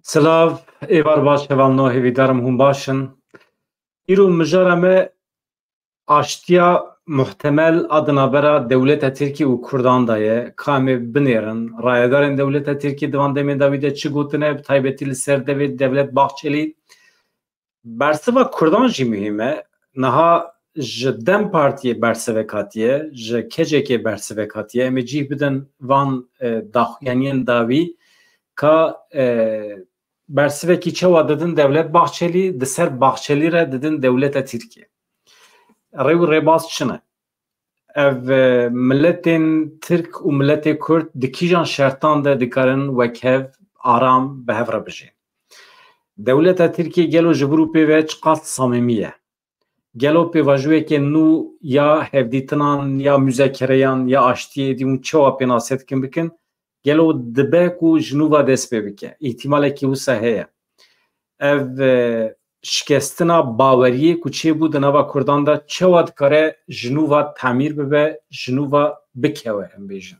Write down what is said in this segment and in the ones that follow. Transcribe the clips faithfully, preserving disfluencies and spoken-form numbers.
Silav, êvar baş hevalno, hêvîdarim hûn baş in. Îro mijara me aştiya muhtemel a di navbera dewleta Tirkî û Kurdan de ye. Ka em ê binêrin, rayedarên dewleta Tirkî di van demên dawî de çi gotine, bi taybetî li ser devê Devlet Bahçelî. Bersiva Kurdan jî muhîm e. Niha ji DEM Partiyê bersivek hatiye, ji K C K bersivek hatiye. Em ê cih bidin van, e, daxuyaniyên dawî ka, e, bersivekî çawa didin Devlet Bahçelî, di ser Bahçelî re didin dewleta Tirkiyê. Rê û rêbaz çi ne? Ev, e, miletên Tirk û miletê Kurd di kîjan şertan de dikarin wek hev aram bi hev re bijîn? Dewleta Tirkiyê gelo ji vir û pê ve çiqas samîmî ye? Gelo pêvajoyeke nû ya hevdîtinan, ya muzakereyan, ya aştiyê dî hûn çawa pênase dikin bikin? Gelo dibe ku ji nû ve dest pê bike? Îhtimalekî wisa heye. Ev, e, şikestina baweriyê ku çêbû di nava Kurdan de çawa dikare ji nû ve tamîr bibe, ji nû ve bikewe, em bêjin?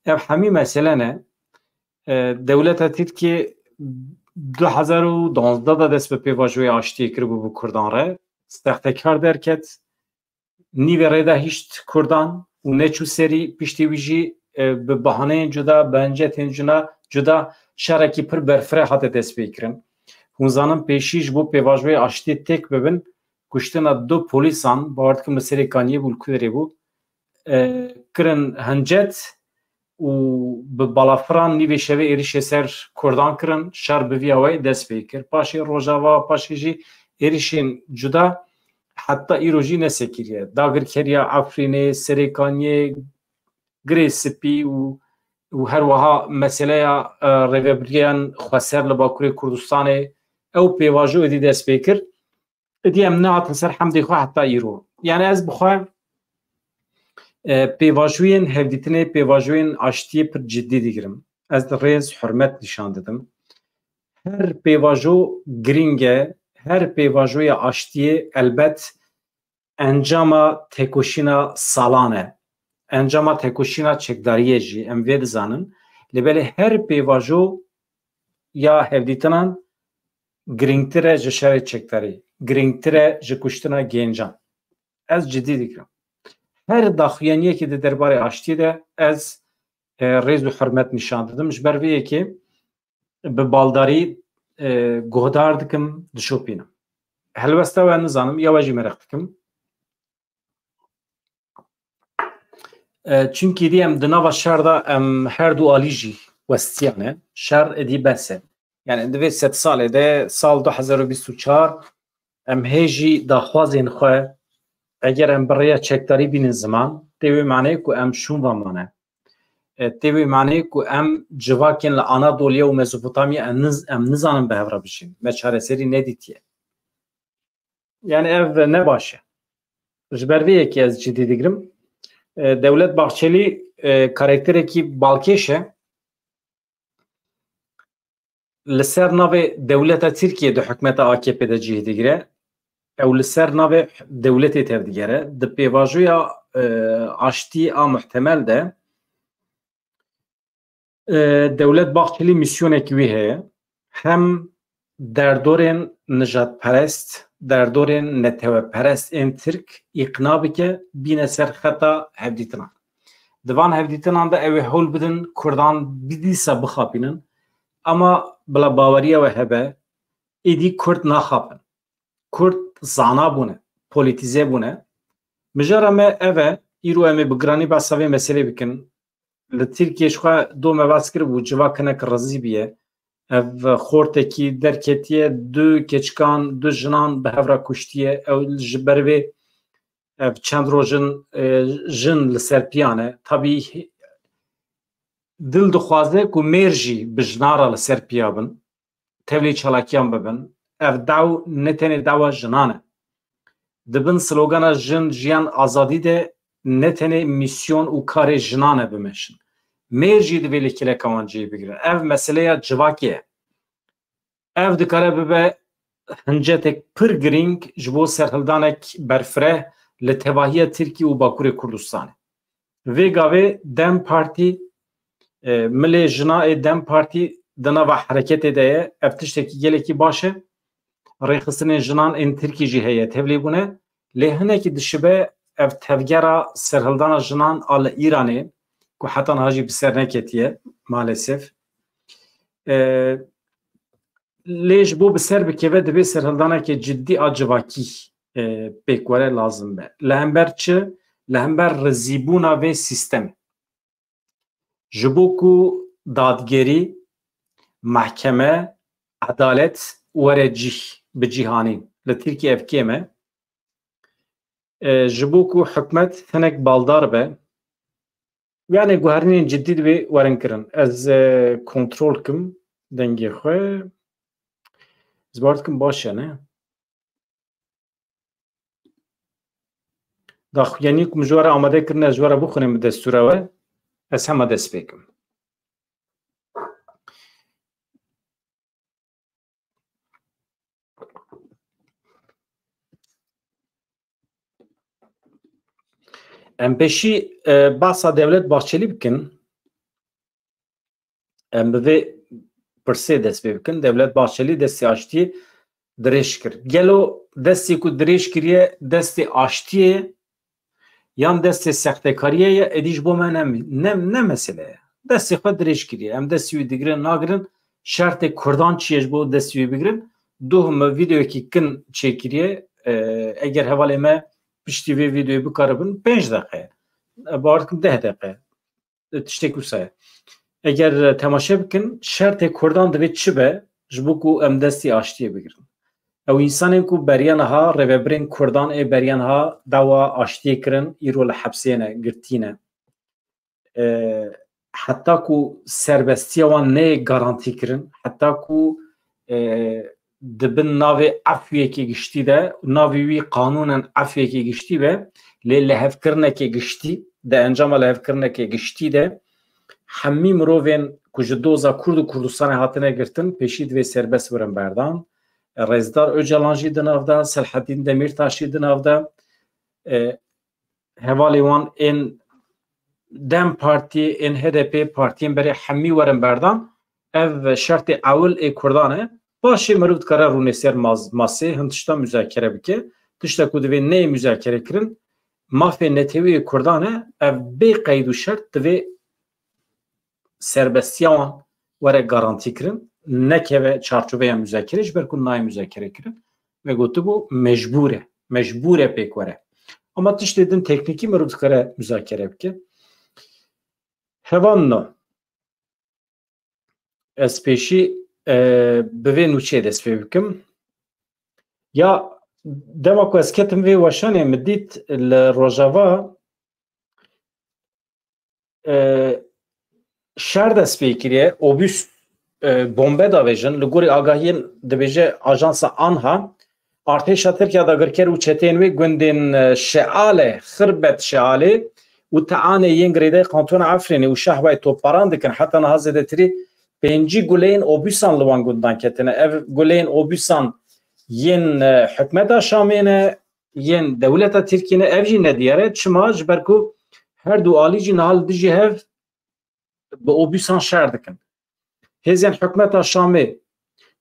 Ev hemî mesele ne. E, dewleta Tirkiyê du hezar û duwazdeh de dest bi pêvajoyê aştiyê kiribû bi Kurdan re. Sextekar derket, nîvê rê de hişt Kurdan û neçû serî, piştî wî jî, e, bi bahaneyên cuda, bi hincetên cuna, cuda şerekî pir berfireh hate destpêkirin. Hûn zanin pêşî ji bo pêvajoyê aştiyê têk bibin, kuştina du polîsan, bawer dikim li Serê Kaniyê bû, li ku derê bû, e, kirin hincet û bi balafiran nîvê şevê êrişê ser Kurdan kirin, şer bi vî awayî dest pê kir. Paşê Rojava, paşê jî êrişên cuda heta îro jî nesekiriye. Dagirkeriya Efrînê, Serê Kaniyê, Girê Spî û, û her wiha meseleya, e, rêvebiriyên xweser li Bakurê Kurdistanê, ew pêvajo êdî dest pê kir. Êdî em nehatin ser hemdê xwe heta îro. Yani ez bi xwe, e, pêvajoyên hevdîtinê, pêvajoyên aştiyê pir cidî digirim. Ez rêz, hurmet nîşan didim. Her pêvajo girîng e, her pêvajoya aştiyê elbet encama tekoşîna salan e. Encama tekoşîna çekdariyê jî em vê dizanin. Lê belê her pêvajo ya hevdîtinan girîngtir e ji şerê çekdarî, girîngtir e ji kuştina gêncan. Ez cidî digirim. Her daxuyaniyekê di derbarê aştiyê de ez, e, rêz û hurmet nîşan didim. Ji ber vê yekê bi baldarî, e, guhdar dikim, dişopînim. Helwesta we nizanim, ya we jî mereq dikim. E, çimkî dî em di nava şer de em her du alî jî westiyane. Şer êdî bes e. Yani di vê sed salê de, sal du hezar û bîst û çar, em hê jî daxwazên xwe, eger em bi rêya çekdarî bînin ziman, tê wê maneyê ku em şûn ve mane. E, tê wê maneyê ku em civakên li Anadoliya û Mezopotamya em niz-, em nizanin bi hev re bijîn. Me çareserî nedîtiye. Yani ev ne baş e. Ji ber vê yekê ez cidî digirim. E, Dewlet Bahçelî, e, karakterekî balkêş e. Li ser navê dewleta Tirkiyê di hikûmeta A K P de cih digire. Ew li ser navê dewletê tevdigere. Di pêvajoya, e, aştî a muhtemel de, e, Dewlet Bahçelî mîsyonekî wî heye. Hem derdorên nijadperest, derdorên neteweperest ên Tirk îqna bike, bîne ser xeta hevdîtinan. Di van hevdîtinan de ew ê hewl bidin Kurdan bi dîsa bixapînin. Ama bila baweriya we hebe, êdî Kurd naxapin. Kurd zana bûne, polîtîze bûne. Mijara me ev e, îro em ê bi giranî behsa vê meselê bikin. Li Tirkiyê ji xwe do me behs kiribû, civak hinek rizî bûye. Ev xortekî derketiye, du keçikan, du jinan bi hev re kuştiye. Ew ji ber vê ev çend roj in, e, jin li ser piyan e. Tabî dil dixwaze ku mêr jî bi jinan re li ser piya bin, tevlî çalakiyan bibin. Ev daw ne tenê dawa jinan e. Di bin slogana Jin, Jiyan, Azadî de ne tenê mîsyon û karê jinan e bimeşin. Mêr jî divê li kêleka wan cihê bigire. Ev meseleya civakê ye. Ev dikare bibe hincetek pir girîng ji bo serhildanek berfireh li tevahiya Tirkî û Bakurê Kurdistanê. Vê gavê DEM Partî, e, milê jina ê DEM Partî di nava hereketê de ye. Ev tiştekî gelekî baş e. Rêxistinên jinan ên Tirkî jî heye, tevlî bûne. Lê hinekî dişibe ev tevgera serhildana jinan a li Îranê, ku heta niha jî bi ser neketiye, maalesef. E, lê ji bo bi ser bikeve, divê serhildaneke cidî a civakî, e, pêk were, lazim be. Li hember çi? Li hember rizîbûna vê sîstemê. Ji bo ku dadgerî, mehkeme, edalet were cih, bi cîhanîn. Li Tirkiye ev kêm e. E, ji bo ku hikûmet hinek baldar be, yanî guherînên cidî divê werin kirin. Ez, e, kontrol kim dengê xwe. Ez bawer dikim baş e, ne? Daxuyaniyê ku min ji we re amade kirine, ez ji we re bixwînim bi destûra we, ez hema dest pê kim. Em pêşî, e, bahsa Dewlet Bahçelî bikin. Em bi vê pirsê dest pê bikin. Dewlet Bahçelî destê aştiyê dirêj kir. Gelo destê ku dirêj kiriye destê aştiyê ye yan destê sextekariyê ye, êdî ji bo me ne, ne, ne mesele ye. Destê xwe dirêj kiriye. Em destê wî digirin, nagirin. Şertê Kurdan çi ye ji bo destê wî bigirin? Duh me vîdeoyekî kin çêkiriye. E, eger hevalê me piştî vê vîdeoyê bikaribin, pênc deqe ye. E, bawer dikim deh deqe ye. Tiştek wisa ye. Eger temaşe bikin, şertê Kurdan divê çi be ji bo ku em destê aştiyê bigirin? Ew însanên ku beriya niha rêvebirên Kurdan ê beriya niha dawa aştiyê kirin, îro li hepsê ne, girtî ne. E, heta ku serbestiya wan neyê garantî kirin, heta ku, e, di bin navê efûyekê giştî de, navê wî qanûnen efûyekê giştî be, lê lihevkirinekê giştî, di encama lihevkirinekê giştî de, hemî mirovên ku ji doza Kurd û Kurdistanê hatine girtin, pêşî divê serbest birin berdan. Rêzdar Ocalan jî di nav de, Selhedîn Demîrtaş jî di nav de, e, hevalê wan ên DEM Partî, ên HDP, partiyên berê hemî werin berdan. Ev şertê ewil ê Kurdan e. Paşê meriv dikare rûnê ser mas-, masê, hin tişta muzakere bike. Tişta ku divê neyê muzakere kirin, mafê netewî yê Kurdan e. Ev bê qeyd û şert divê serbestiya wan were garantî kirin, nekeve çarçoveya muzakerê, ji ber ku nayê muzakere kirin. Me gotibû mecbûr e, mecbûr e pêk were. Ama tiştê din teknîkî meriv dikare muzakere bike. Hevalno, ez pêşî, e, bi vê nûçeyê dest pê bikim. Ya dema ku ez ketim vê weşanê, min dît li Rojava, e, şer dest pê kiriye, obus, e, bombe davêjin. Li gorî agahiyên dibêje ajansa ANHA, artêşa Tirkiye dagirker û çeteyên wê gundên, e, Şeale, Xirbet Şealê û Teanê yên girêdayî Kantona Efrînê û Şehbayê topbaran dikin. Heta niha zêdetirî pêncî guleyên obusan li wan gundan ketine. Ev guleyên obusan yên, e, hikûmeta Şamê ne, yên dewleta Tirkiyê ne, ev jî nediyar e. Çima? Ji ber ku her du alî jî niha li dijî hev bi obusan şer dikin. Hêzên hikûmeta Şamê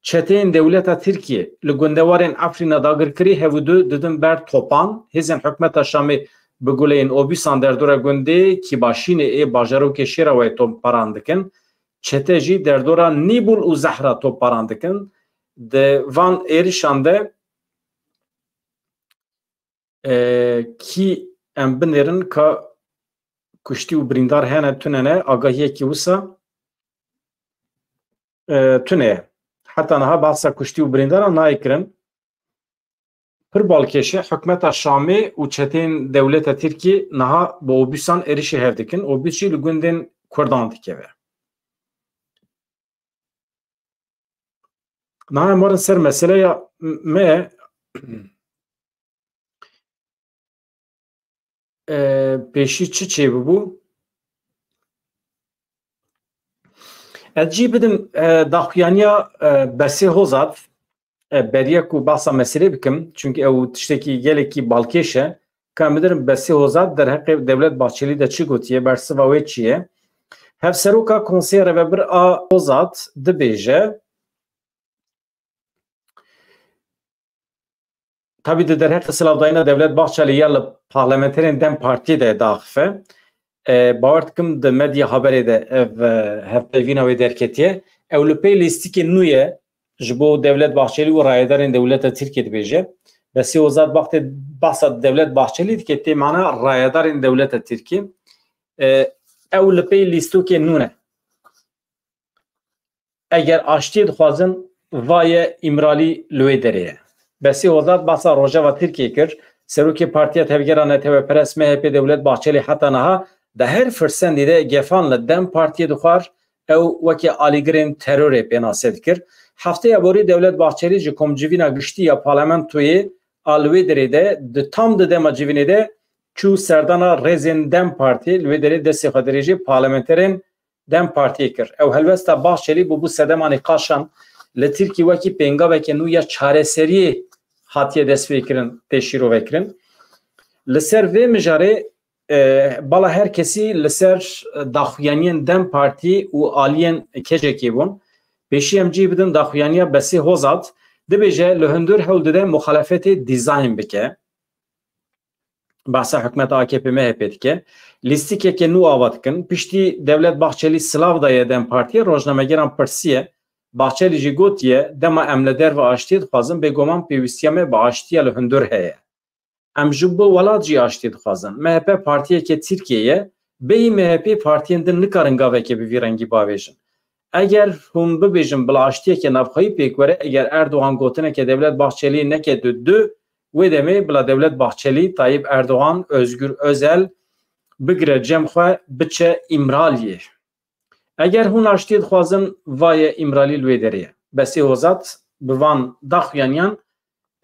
çeteyên dewleta Tirkiyê li gundewarên Efrîna dagirkirî hev û du didin ber topan. Hêzên hikûmeta Şamê bi guleyên obusan derdora gundê Kîbaşînê ê bajarokê Şêrawayê topbaran dikin. Çete jî derdora Nîbul û Zehra topbaran dikin. Di van êrişan de, e, kî em binêrin ka kuştî û birîndar hene tune ne, agahiyekî wisa, e, tune ye. Heta niha behsa kuştî û birîndaran nayê kirin. Pir balkêş e, hikûmeta Şamê û çeteyên dewleta Tirkiyê niha bi obûsan êrişî hev dikin. Obûs jî li gundên Kurdan dikeve. Niha em werin ser meseleya me, e, pêşî çi çêbibû? Ez cî bidim, e, daxuyaniya, e, Besê Hozat, e, beriya ku behsa meselê bikim, çunke ew tiştekî gelekî balkêş e. Ka em bidirin Besê Hozat derheqê Dewlet Bahçelî de çi gotiye, bersiva wê çi ye? Hevseroka Konseyê Rêvebir a Ozad dibêje, tabî di derheqê silavdayîna Dewlet Bahçelî ya li parlamenterên DEM Partiyê de daxife. E, bawer dikim di medya haberê de ev, e, hevpeyvîna wê derketiye. Ew li pey lîstikê nû ye ji bo Dewlet Bahçelî û rayedarên dewleta Tirkiyê dibêje. Besî Ozad baxtê, bahsa Dewlet Bahçelî dike, tê mana rayedarên dewleta Tirkiyê. E, ew li pey lîstokê nû ne. Eger aştiyê dixwazin, va ye Îmralî li wê derê ye. Besî Ozad bahsa Rojava Tirkiyê kir. Serokê Partiya Tevgera Netewperest M H P Dewlet Bahçelî heta niha di her firsendî de gefan li DEM Partiyê dixwar, ew weke alîgirên terorê pênase dikir. Hefteya borî Dewlet Bahçelî ji Komcivîna Giştî ya Parlamentoyê a li wê derê de di tam di dema civînê de çû serdana rêzên DEM Partiyê, li wê derê destê xwe dirêjê parlamenterên DEM Partiyê kir. Ew helwesta Bahçelî bûbû sedema nîqaşan li Tirkî wekî pêngaveke nû ya çareseriyê hatiye destpêkirin, tê şîrovekirin. Li ser vê mijarê, e, bala her kesî li ser daxuyaniyên DEM Partî û aliyên kecekê bûn. Pêşî em cî bidin daxuyaniya Besî Hozat, dibêje li hundir hewl dide muxalefetê dîzayn bike. Behsa hikûmeta A K P M H P dike. Lîstikeke nû ava dikin. Piştî Dewlet Bahçelî silav daye DEM Partiyê, rojnamegeran pirsiye. Bahçelî jî gotiye, dema em li derve aştiyê dixwazin, bêguman pêwîstiya me bi aştiya li hundir heye. Em ji bo welat jî aştî dixwazin. M H P partiyeke Tirkiyê ye, bêyî M H P partiyên din nikarin gavekê bi vî rengî bavêjin. Eger hûn bibêjin bila aştiyeke navxweyî pêk were, eger Erdogan gotineke Dewlet Bahçelî neke du du, wê demê bila Dewlet Bahçelî, Tayyip Erdogan, Özgür Özel bigire cem xwe, biçe Îmraliyê. Eger hûn aştiyê dixwazin, va ye Îmralî li wê derê ye. Besî Hozat bi van daxuyaniyan,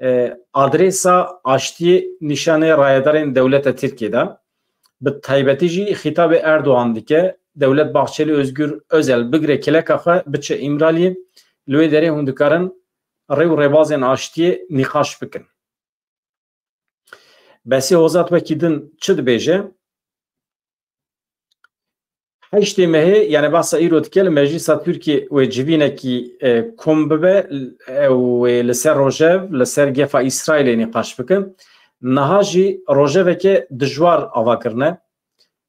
e, adresa aştiyê nîşanê rayedarên dewleta Tirkiyê da. Bi taybetî jî xîtabê Erdogan dike, Dewlet Bahçelî, Özgür Özel bigire kileka xwe, biçe Îmraliyê, li wê derê hûn dikarin rê û rêbazên aştiyê nîqaş bikin. Besî Hozat wekî din çi dibêje? Heştê mehê, yani behsa îro dike, li Meclisa Tirkiyê wê civînekî, e, kom bibe, ew wê li ser rojev, li ser gefa Îsraîlê nîqaş bikin. Niha jî rojeveke dijwar ava kirine.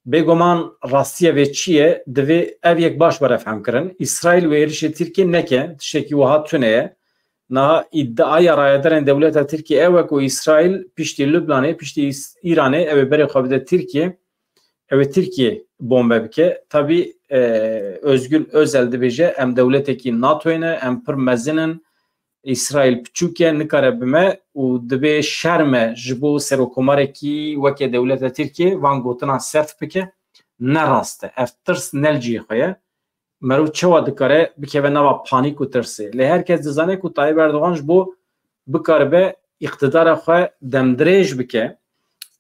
Bêguman rastiya vê çi ye, divê ev yek baş were fehmkirin. Îsraîl wê êrişê Tirkiyê neke, tiştekî wiha tune ye. Niha îdiaya rayedarên dewleta Tirkiyê ew e ku Îsraîl piştî Lubnanê, piştî Îs-, Îranê ew ê berê xwe bide Tirkiyê, ew ê Tirkiyê bombe bike. Tabî, e, Özgül Özel dibêje, em dewletekî NATOyê ne, em pir mezin in, Îsraîl piçûk e, nikare bime û dibê şerm e ji bo serokomarekî weke dewleta Tirkiyê van gotinan sef bike. Ne rast e. Ev tirs ne li cihê xwe ye. Merov çawa dikare bikeve nava panîk û tirsê? Lê her kes dizane ku Tayyip Erdogan ji bo bikaribe îqtidara xwe demdirêj bike,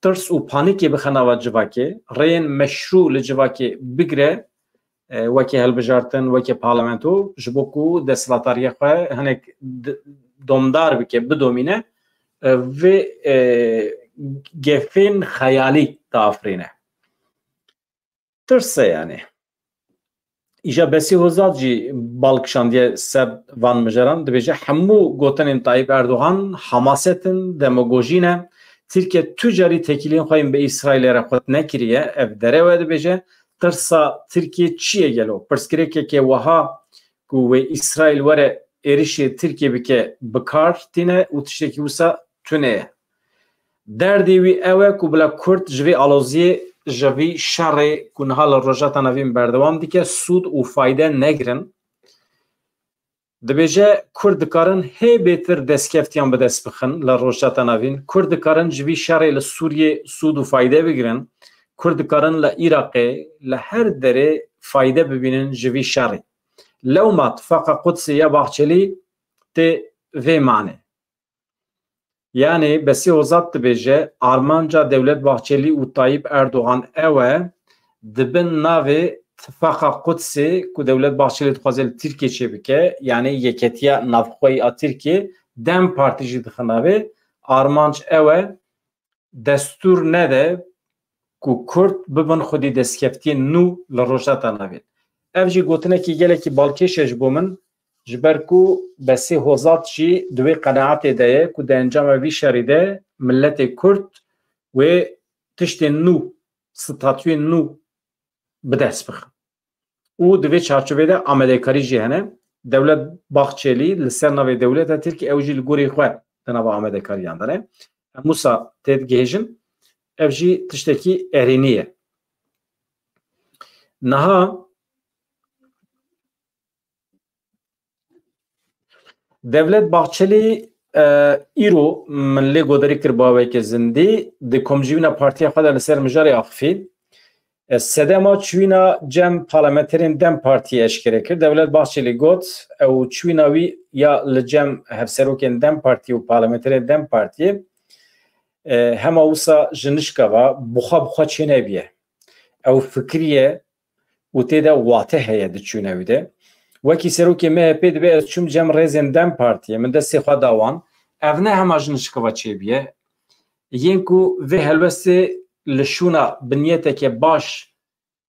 tirs û panîkê bixe nava civakê, rêyên meşrû li civakê bigire, e, weke hilbijartin, weke parlamento, ji bo ku desthilatdariya xwe hinek di-, domdar bike, bidomîne, e, vê, e, gefên xeyalî diafirîne. Tirs e yani. Îja Besî Hozat jî bal kişandiye ser van mijaran, dibêje, hemû gotinên Tayyip Erdogan hamaset in, demagojî ne. Tirkiye tu carî têkiliyên xwe yên bi Îsraîlê re xurt nekiriye. Ev derew e, dibêje, tirsa Tirkiye çi ye gelo? Pirsgirêkeke wiha ku wê Îsraîl were êrişê Tirkiye bike, bi kar tîne û tiştekî wisa tune ye. Derdê wî ew e ku bila Kurd ji vê aloziyê, ji vî şerê ku niha li Rojhilata Navîn berdewam dike, sûd û fayde negirin. Dibêje, Kurd dikarin hê bêtir destkeftiyan bi dest bixin li Rojhilata Navîn. Kurd dikarin ji vî şerê li Sûriyê sûd û fayde bigirin. Kurd dikarin li Iraqê, li her derê fayde bibînin ji vî şerê. Lewma tifaqa Qudsê ya Bahçelî tê vê manê. Yanî Besî Hozat dibêje, armanca Dewlet Bahçelî û Tayyip Erdogan ew e, di bin navê Tifaqa Qudsê ku Dewlet Bahçelî dixwaze li Tirkiyê çêbike, yanî yeketiya navxweyî a Tirkiyê, DEM Partî jî dixe navê, armanc ew e, destûr nede ku Kurd bibin xwedî destkeftiyên nû li Rojhilata Navîn. Ev jî gotinekî gelekî balkêş e ji bo min, ji ber ku Besî Hozat jî di wê qenaetê de ye ku di encama vî şerî de miletê Kurd wê tiştên nû, statuyên nû bi dest bixin. Û di vê çarçovê de amadekarî jî hene. Dewlet Bahçelî li ser navê dewleta Tirkî ew jî li gorî xwe di nava amadekariyan de ne. Em wisa têdigihêjin, ev jî tiştekî erênî ye. Niha Dewlet Bahçelî, e, îro min lê godarî kir baweke zindî, di komcivîna partiya xwe de li ser mijarê axifî. E, sedema çûyîna cem parlamenterên DEM Partiyê eşkere kir. Dewlet Bahçelî got, ew çûyîna wî ya li cem hevserokên DEM Partiyê û parlamenterên DEM Partiyê, e, hema wisa ji nişka ve buxa buxa çênebiye. Ew fikiriye û tê de wate heye di çûne wî de. Wekî serokê M H P dibe ez çûm cem rêzên DEM Partiyê, min destê xwe da wan. Ev ne hema ji nişka ve çêbiye. Yên ku vê helwestê li şûna bi niyeteke baş,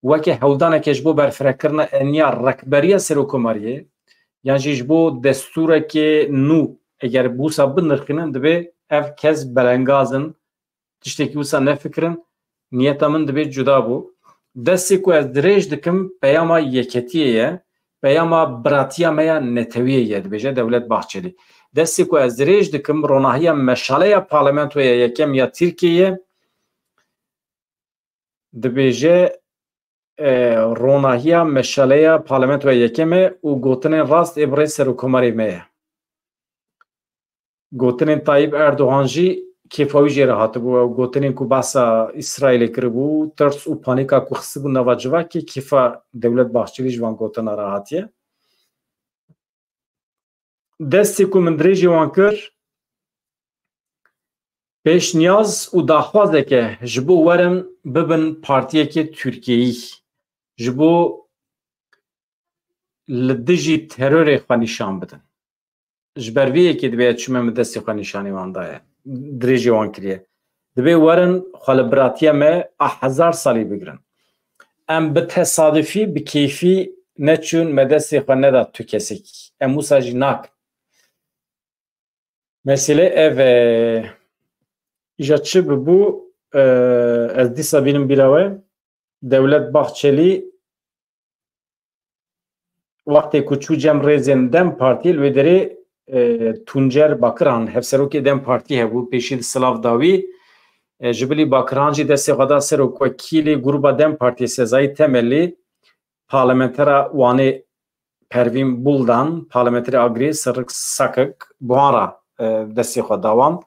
weke hewldaneke ji bo berfirekirina eniya rekberiya serokkomariyê, yan jî ji bo destûrekê nû, eger bi wisa binirxînin, dibê ev kes belengaz in, tiştekî wisa nefikirin, niyeta min dibê cuda bû. Destê ku ez dirêj dikim, peyama yeketiyê ye, peyama biratiya me ya netewiyê ye, dibêje Dewlet Bahçelî. Destê ku ez dirêj dikim, ronahiya meşaleya parlamentoya yekem ya Tirkiyeyê, dibêje, e, ronahiya meşaleya parlamentoya yekem e û gotinên rast ê bi rê serokkomarê me ye. Gotinên Tayyip Erdogan jî kêfa wî jê re hatibû. Ew gotinên ku behsa Îsraîlê kiribû, tirs û panîka ku xistibû nava civakê, kêfa Dewlet Bahçelî ji van gotina re hatiye. Destê ku min dirêjî wan kir, pêşniyaz û daxwazeke ji bo werin bibin partiyekê Tirkiyeyî, ji bo li dijî terorê xwe nîşan bidin. Ji ber vê yekê dibê ez çûme min destê xwe nîşanî wan daye. Dirêjê wan kiriye. Dibê werin xwe li biratiya me a hezar salî bigirin. Em bi tesadufî, bi keyfî neçûn, me destê xwe neda tu kesekî. Em wisa jî nakin. Mesele ev e. Îja çi bibû, e, ez dîsa bînim bîra we. Dewlet Bahçelî wextê ku çû cem rêzên DEM Partiyê, li wê derê, e, Tuncer Bakirhan, hevserokê DEM Partiyê hebû, pêşî di silav da wî. E, ji bilî Bakirhan jî destê xwe da serokwekîlê grûba DEM Partiyê Sezai Temelî, parlamentera Wanê Pervîn Buldan, parlamenterê Agirî Sirrik Sakik, bi wan re, e, destê xwe da wan.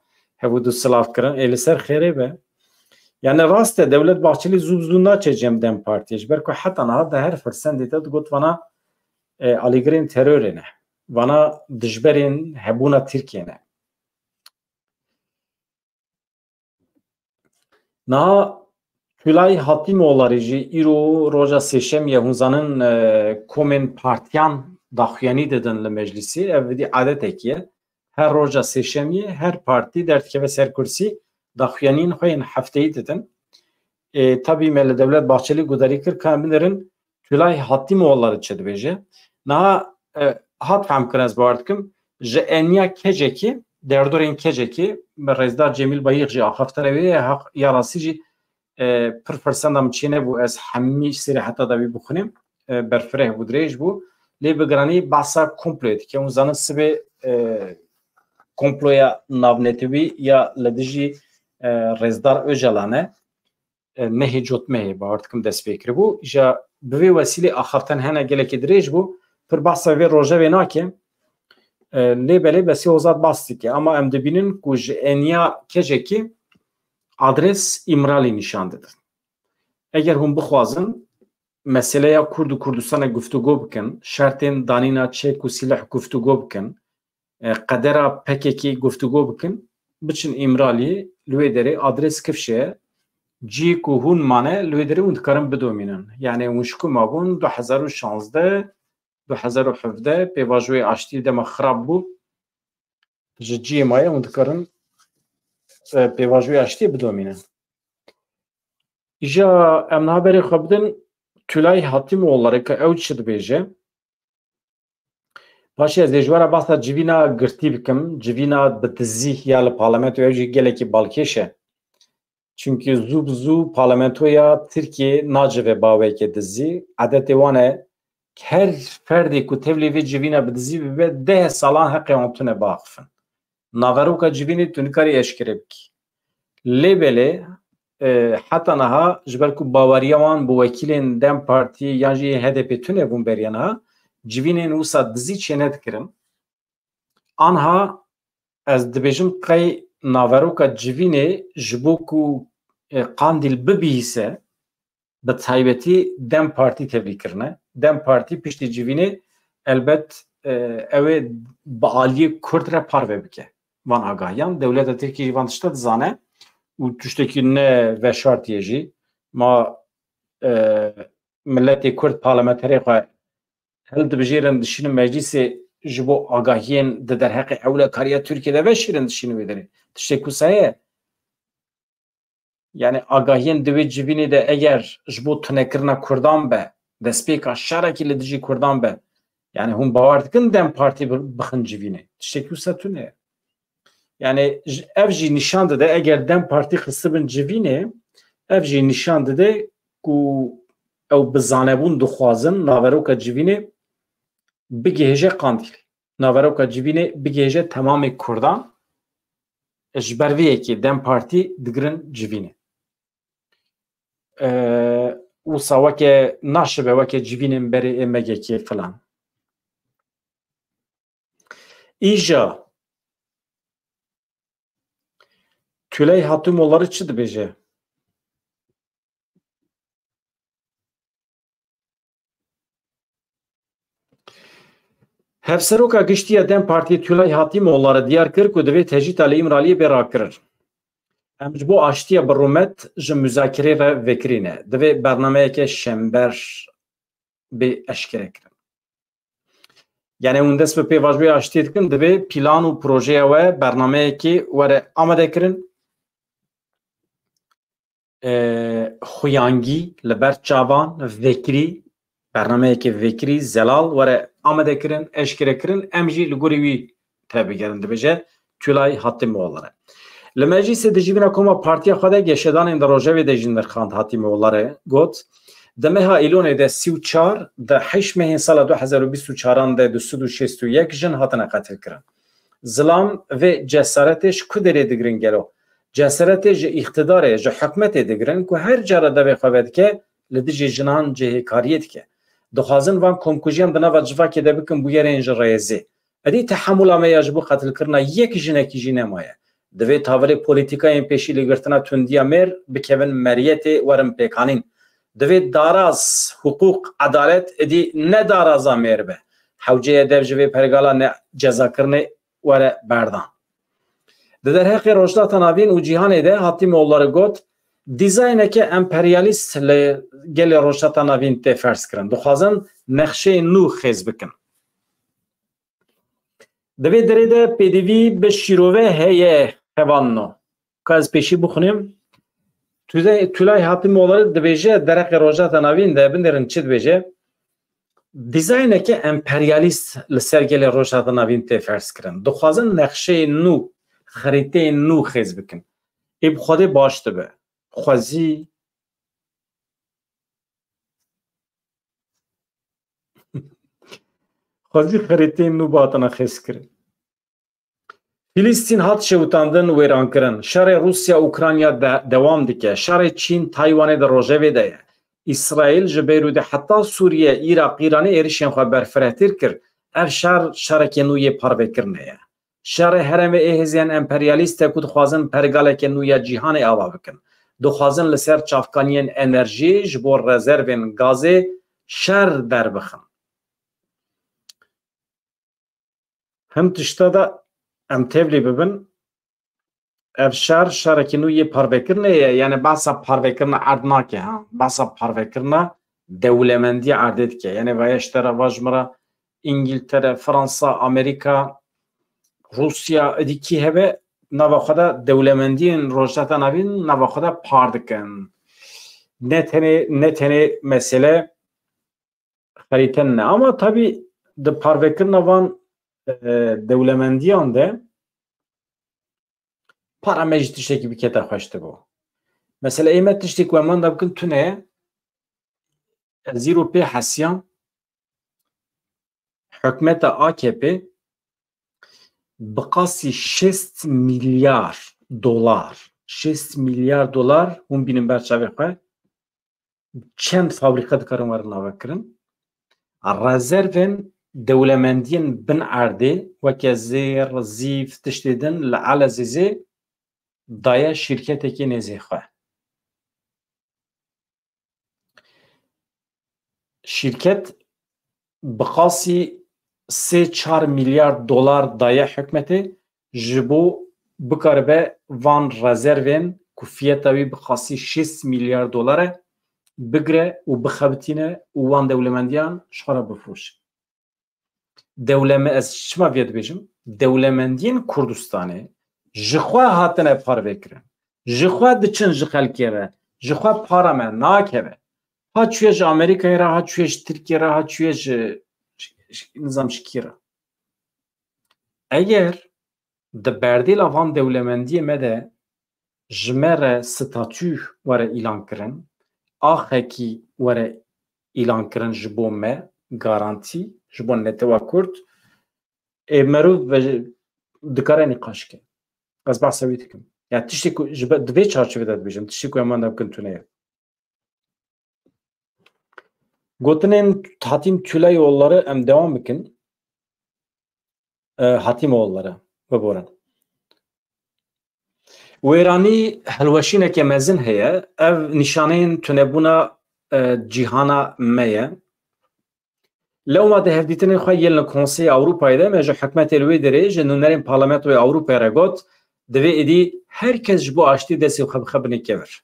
Hebû du silav kirin. Ê li ser xêrê be. Yani rast e, Dewlet Bahçelî zû bi zû naçe cem DEM Partiyê. Ji ber ku heta niha di her firsendê de digot vana, e, alîgirên terorê ne. Vana dijberên hebûna Tirkiyê ne. Niha Tülay Hatîmoğulları jî îro roja sêşemiyê, hûn zanin, e, komên partiyan daxuyanî didin li meclisê. Ev vidî adetekî ye. Her roja sêşemiyê her partî derdikeve ser kursî, daxuyaniyên xwe yên hefteyî didin. E, tabî me li Dewlet Bahçelî gudarî kir, ka em binêrin Tülay Hatîmoğulları çi dibêje. Niha, e, hat fehmkirin, ez bawer dikim, ji eniya kecekî, derdorên kecekî, bi rêzdar Cemîl Bayîx jî axaftine wê, ya, ya rastî jî, e, pir firsenda min çênebû ez hemî sêrê heta dawî bixwînim, e, berfireh bû, dirêj bû. Lê bi giranî behsa komployê dike. Hûn zanin sibê, e, komploya navnetewî ya li dijî, e, rêzdar Ocalan e, nehê cotmehê, bawer dikim dest pê kiribû. Îja bi vê wesîlê axaftin hene gelekî dirêj bû. Pir behsa vê rojevê nake. E, lê belê Besî Hozat behs dike. Ama em dibînin ku ji eniya kecekî adres Îmralî nîşan didin. Eger hûn bixwazin meseleya Kurd û Kurdistanê guftûgo bikin, şertên danîna çek û sîleh guftûgo bikin, e, qedera P K K guftûgo bikin, biçin Îmraliyê, li wê derê adres kifşe ye. Ciyê ku hûn mane, li wê derê hûn dikarin bidomînin. Yani hûn ji ku mabûn, du hezar û şazdeh, du hezar û hevdeh, pêvajoyê aştiyê dema xirab bû, ji ciyê maye hûn dikarin, e, pêvajoyê aştiyê bidomînin. Îja em niha berê xwe bidin Tülay Hatimoğulları ke ew çi dibêje? Paşê ez ê ji we re behsa civîna girtî bikim. Civîna bi dizî ya li parlamentoyê, ew jî gelekî balkêş e. Çimkî zû bi zû parlamentoya Tirkiyê nacive baweyeke dizî. Edetê wan e, her ferdê ku tevlî vê civîna bi dizî bibe, deh salan heqê wan tune biaxifin. Naveroka civînê tu nikarî eşkere bikî. Lê belê, e, heta niha ji ber ku baweriya wan bi wekîlên DEM Partî yan jî H D P tune bûn beriya niha, civînên wisa dizî çênedikirin. Anha ez dibêjim qey naveroka civînê ji bo ku, e, Qandîl bibihîse, bi taybetî DEM Partî tevlî kirine. DEM Partî piştî civînê elbet, e, ew ê bi aliyê Kurd re parve bike van agahiyan. Dewleta Tirkî jî van tişta dizane û tiştekî ne veşartî ye jî. Ma, e, miletê Kurd parlamenterê xwe hildibijêrin, dişînin meclîsê ji bo agahiyên di derheqê ewlekariya Tirkiyê de veşêrin, dişînin wê derê. Tiştê ku seye. Yani agahiyên di wê civînê de eger ji bo tunekirina Kurdan be, destpêka şerekî li dijî Kurdan be, yani hûn bawer dikin DEM Partî bi-, bixin civînê? Tiştekî wisa tune ye. Yani j-, ev jî nîşan dide, eger DEM Partî xistibin civînê, ev jî nîşan dide ku ew bi zanebûn dixwazin naveroka civînê bigihêje Qandîl. Naveroka civînê bigihêje temamê Kurdan. Ji ber vê yekê DEM Partî digirin civînê. Ee, wisa weke naşibe, weke civînên berê ê M G K filan. Îja Tülay Hatimoğulları çi dibêje? Hevseroka Giştî ya DEM Partî Tülay Hatimoğulları diyar kir ku divê tecrîta li Îmraliyê bê rakirin. Em ji bo aştiya bi rûmet ji muzakerê re vekirî ne. Divê bernameyeke şember bê eşkerekirin. Yani hûn dest bi pêvajoya aştiyê dikin, divê plan û projeya we, bernameyekê were amadekirin. E, xuyangî li ber çavan, vekirî, bernameyeke vekirî, zelal were amadekirin, eşkerekirin, em jî li gorî wî tebigerin, dibêje Tülay Hatimoğulları. Li meclîsê di civîna koma partiya xwe de geşedanên di rojevê de jî nirxand. Hatimoğulları got, di meha Îlonê de sî û çar, di heşt mehên sala du hezar û bîst û çaran de du sed û şêst û yek jin hatine qetilkirin. Zilam vê cesaretê ji ku derê digirin gelo? Cesaretê ji îqtidarê, ji hikûmetê digirin ku her cara devê xwe vedike li dijî jinan cihêkariyê dike. Dixwazin van komkujiyan di nava civakê de bikin bûyerên ji rêzê. Êdî tehemûla me ya ji bo qetilkirina yek jinekî jî nemaye. Divê tavirê polîtîkayên pêşî li girtina tundiya mêr bikevin meriyetê, werin pêkanîn. Divê daraz, hiqûq, edalet êdî ne daraza mêr be. Hewceye dev ji vê pergala necezakirinê were berdan. Di derheqê Rojhilata Navîn û cîhanê de Hatimoğulları got, dîzayneke emperyalîst li gelê Rojhilata Navîn tê ferzkirin. Dixwazin nexşeyên nû xêz bikin. Di vê derê de pêdivî bi şîrove heye, hevalno. Ka ez pêşî bixwînim. Tüde-, Tülay Hatimoğulları dibêje, derheqê Rojhilata Navîn de, binêrin çi dibêje. Dîzayneke emperyalîst li ser gelê Rojhilata Navîn tê ferzkirin. Dixwazin nexşeyên nû, xerîteyên nû xêz bikin. Ê bi Xwedê baş dibe. Xwezî, xwezî xerîteyên nû bi hatine xêzkirin. Fîlîstîn hat şewitandin, wêrankirin. Şerê Rûsya-Ukrayna de-, dewam dike. Şerê Çîn-Taywanê di rojevê de ye. Îsraîl ji Beyrûdê heta Sûriye, Iraq, Îranê êrişên xwe berfirehtir kir. Ev şer, şerekê nû yê parvekirinê ye. Şerê herêmê ê hêzên emperyalîst e ku dixwazin pergaleke nû ya cîhanê ava bikin. Dixwazin li ser çavkaniyên enerjî ji bo rezervên gazê şer derbixin. Hin tişta de em tevlî bibin, ev şer, şerekî nû yê parvekirinê ye, yani behsa parvekirina erd nake, ha? Behsa parvekirina dewlemendiya erdê dike. Yani vaya ji te re va ji min re Îngiltere, Fransa, Amerîka, Rûsya, êdî kî hebe, nava xwe de dewlemendiyên Rojhilata Navîn nava xwe de par dikin. Ne tenê, ne tenê mesele xerîtene. Ama tabî di parvekirina van, e, dewlemendiyan de para me jî tiştekî bikete xweş dibo. Mesela ê me tiştê ku em wenda bikin tune ye, ez îro pê hesiyan, hikûmeta A K P bi qasî şêst milyar dolar, şêst milyar dolar, hûn bînin ber çavê xwe, çend fabrîka dikarin werin navekirin. Rezervên dewlemendiyên bin erdê, weke zêr, zîv, tiştê din li Elezîzê daye şîrketekê nêzê xwe. Şîrket bi qasî sê çar milyar dolar daye hikûmetê, ji bo bikaribe van rezervên ku fiyeta wî bi qasî şêst milyar dolar e, bigire û bixebitîne û wan dewlemendiyan ji xwe re bifroşe. Dewleme-, ez çima vê dibêjim? Dewlemendiyên Kurdistanê ji xwe hatine parvekirin. Ji xwe diçin ji xelkê re, ji xwe para me nakeve. Ha çûye ji Amerîkayê re, ha çûye ji Tirkiyê re, ha çûye ji, ji, ji, nizam ji kî re. Eger di berdêla van dewlemendiyê me de ji me re statû were îlan kirin, axekî were îlan kirin ji bo me, garantî ji bo netewa Kurd, ê, merov ve-, dikare nîqaş ke. Ez behsa wî dikim. Ya tiştê ku ji be-, di vê çarçovê de dibêjim, tiştê ku em wenda bikin tune ye. Gotinên Hatîm Tülayoğulları em devam bikin. E, Hatîmoğulları, biborin. Wêranî hilweşîneke mezin heye. Ev nîşaneyên tunebûna, e, cîhana me ye. Lewma di hevdîtinên xwe yên li Konseyê Ewropayê de me ji hikûmetê li wê derê, ji nûnerên Parlamentoyê Ewropayê re got, divê êdî her kes ji bo aştî destê xwe bixe binê kevir.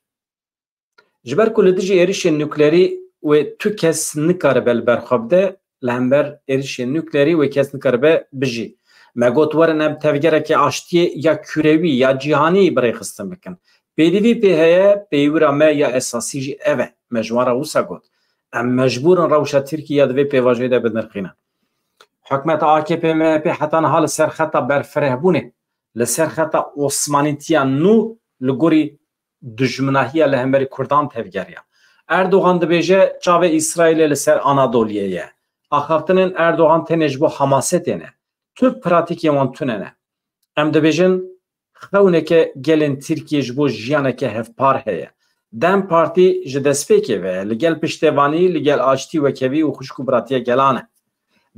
Ji ber ku li dijî êrişên nuklerî wê tu kes nikaribe li ber xwe bide, li hember êrişên nuklerî wê kes nikaribe bijî. Me got, werin em tevgereke aştiyê ya kûrewî ya cîhanî bi rêxistin bikin. Pêdivî pê heye, peywira me ya esasî jî ev e. Me ji wan re wisa got. Em mecbûr in rewşa Tirkiyê ya di vê pêvajoyê de binirxînin. Hikûmeta A K P M H P heta niha li ser xeta berfirehbûnê, li ser xeta osmanîtiya nû li gorî dijminahiya li hemberî Kurdan tevgeriya. Erdogan dibêje çavê Îsraîlê li ser Anadoliyê ye. Axaftinên Erdogan tenê ji bo Hamasê têne. Tu pratîkên wan tune ne. Em dibêjin xewneke gelên Tirkiyê ji bo jiyaneke hevpar heye. DEM Partî ji destpêkê ve li gel piştevanî, li gel aştî, wekhevî û xwişk û biratiya gelan e.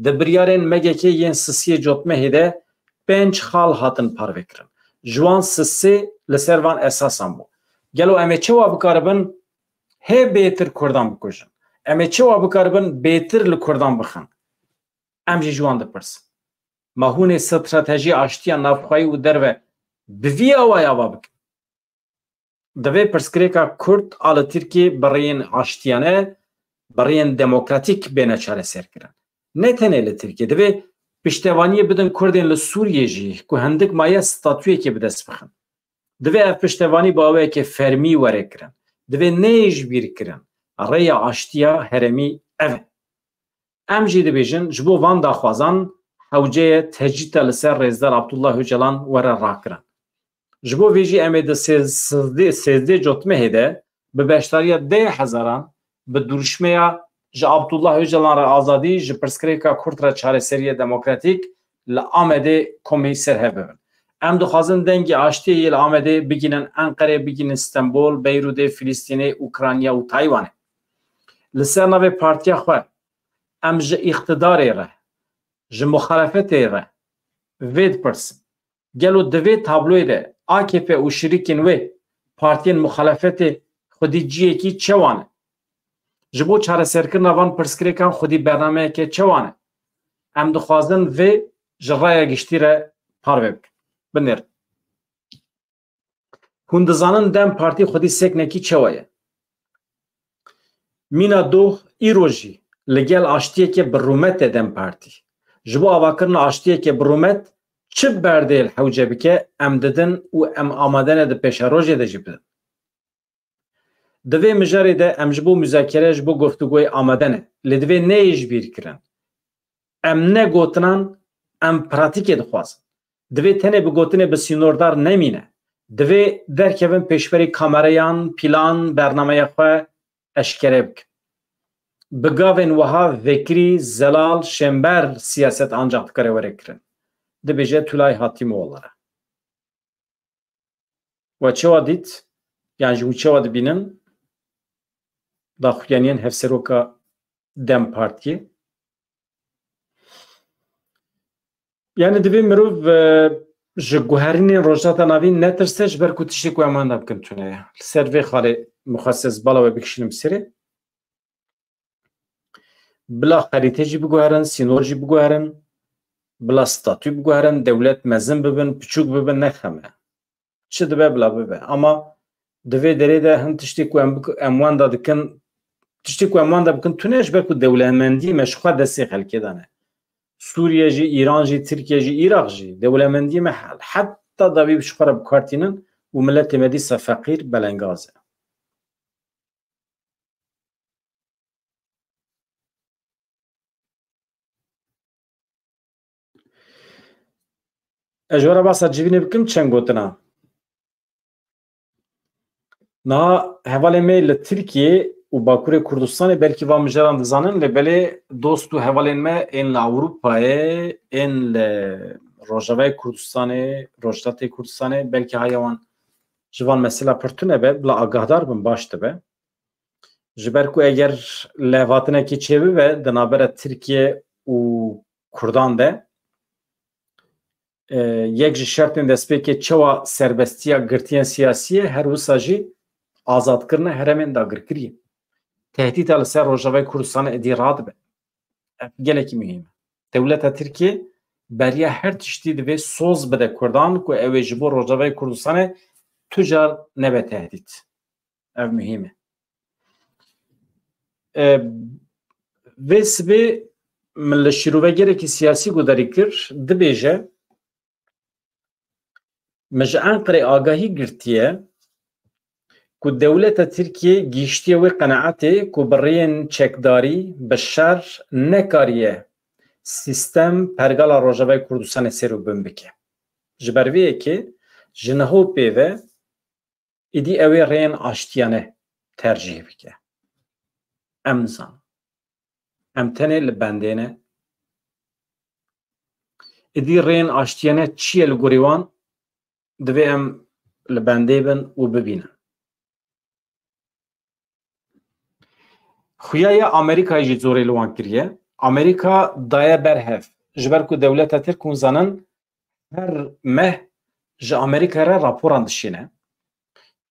Di biryarên M G K yên sisiyê cotmehê de pênc xal hatin parvekirin. Ji wan sisê li ser van esasan bû. Gelo em ê çawa bikaribin hê bêtir Kurdan bikujin? Em ê çawa bikaribin bêtir li Kurdan bixin? Em jî ji wan dipirsin. Ma hûn ê stratejî aştiya navxweyî û derve bi vî awayî ava bikin? Divê pirsgirêka Kurd a li Tirkiyê bi rêyên aştiyane, bi rêyên demokratîk bêne çareserkirin. Ne tenê li Tirkiyê. Divê piştevaniyê bidin Kurdên li Sûriyê jî ku hindik maye statuyekê bi dest bixin. Divê ev piştevanî bi awayekê fermî were kirin. Divê neyê ji bîr kirin. Rêya aştiya herêmî ev e. Em jî dibêjin, ji bo van daxwazan hewce ye tecrîta li ser Rêzdar Abdullah Ocalan were rakirin. Ji bo vê jî em ê di sêzdê, sêzdê cotmehê de bi beşdariya deh hezaran bi duruşmeya ji Abdullah Ocalan re azadî, ji pirsgirêka Kurd re çareseriyê demokratîk li Amedê komê ser hev bibin. Em dixwazin dengê aştiyê yê li Amedê bigînin Enqerê, bigînin Stenbol, Beyrûdê, Filistînê, Ukrayna û Taywanê. Li ser navê partiya xwe em ji îqtidarê re, ji muxalefetê re vê dipirsin. Gelo di vê tabloyê de A K P û şirîkên wê partiyên muxalefetê xwedî ciyekî çewa ne? Ji bo çareserkirina van pirsgirêkan xwedî bernameyeke çewa ne? Em dixwazin vê ji raya giştî re parve bikin. Binêrin. Hûn dizanin DEM Partî xwedî seknekî çawa ye? Mîna doh îro jî li gel aştiyeke bi rûmet e DEM Partî. Ji bo avakirina aştiyeke bi rûmet çi berdê li hewce bike, em didin û em amade ne di pêşerojê de jî bidin. Di vê mijarê de em ji bo muzakere, ji bo guftûgoyê amade ne. Lê divê neyê ji bîr kirin. Em ne gotinan, em pratîkê dixwazin. Divê tenê bi gotinê bi sînordar nemîne. Divê derkevin pêşberî kamereyan, pîlan, bernameya xwe eşkere bikin. Bi gavên wiha vekirî, zelal, şênber siyaset ancax dikare were kirin. Dibêje Tülay Hatimoğulları. We çawa dît? Yan jî hûn çawa dibînin daxuyaniyên hevseroka DEM Partiyê? Yani divê mirov, e, ji guherînên Rojhilata Navîn netirse, ji ber ku tiştê ku em wenda bikin tune ye. Li ser vê xalê mixwest ez bala we bikişînim serê. Bila xerîte jî biguherin, sînor jî biguherin, bila statû biguherin, dewlet mezin bibin, piçûk bibin, ne xem e. Çi dibe bila bibe. Ama di vê derê de hin tiştê ku em bik-, em wenda dikin, tiştê ku em wenda bikin tune, ji ber ku dewlemendiyê me ji xwe destê xelkê de ne. Sûriye jî, Îran jî, Tirkiye jî, Iraq jî, dewlemendiyê me he-, heta dawî ji xwe re bi kar tînin û miletê me dîsa feqîr, belengaz e. Ez ji we re behsa civînê bikim, çend gotina. Niha hevalên me li Tirkiye û Bakurê Kurdistanê belkî van mijaran dizanin, lê belê dost û hevalên me ên li Ewropayê, ên li Rojavayê Kurdistanê, Rojhilatê Kurdistanê, belkî haya wan ji van mesela pir tune be, bila agahdar bin baş dibe. Ji ber ku eger levhatinekê çêbibe di navbera Tirkiye û Kurdan de, e, yek ji şertên destpêkê çawa serbestiya girtiyên siyasî ye, her wisa jî azadkirina herêmên dagirkirî ye. Tehdîta li ser Rojavayê Kurdistanê êdî radibe. Ev gelekî muhîm e. Dewleta Tirkiye beriya her tiştî divê soz bide Kurdan ku ew ê ji bo Rojavayê Kurdistanê tu car nebe tehdît. Ev muhîm e. E, vê sibê min li şîrovegerekî siyasî guhdarî kir, dibêje, min ji Enqerê agahî girtiye ku dewleta Tirkiye gihîştiye wê qenaetê ku bi rêyên çekdarî, bi şer nekariye sîstem pergala Rojavayê Kurdistanê ser û bin bike. Ji ber vê yekê ji niho pê ve êdî ew ê rêyên aştiyane tercîh bike. Em nizanin. Em tenê li bendê ne. Êdî rêyên aştiyane çi ye li gorî wan, divê em li bendê bin û bibînin. Xuya ya Amerîkayê jî zorê li wan kiriye. Amerîka daye ber hev. Ji ber ku dewleta Tirk, hûn zanin, her meh ji Amerîkayê re raporan dişîne.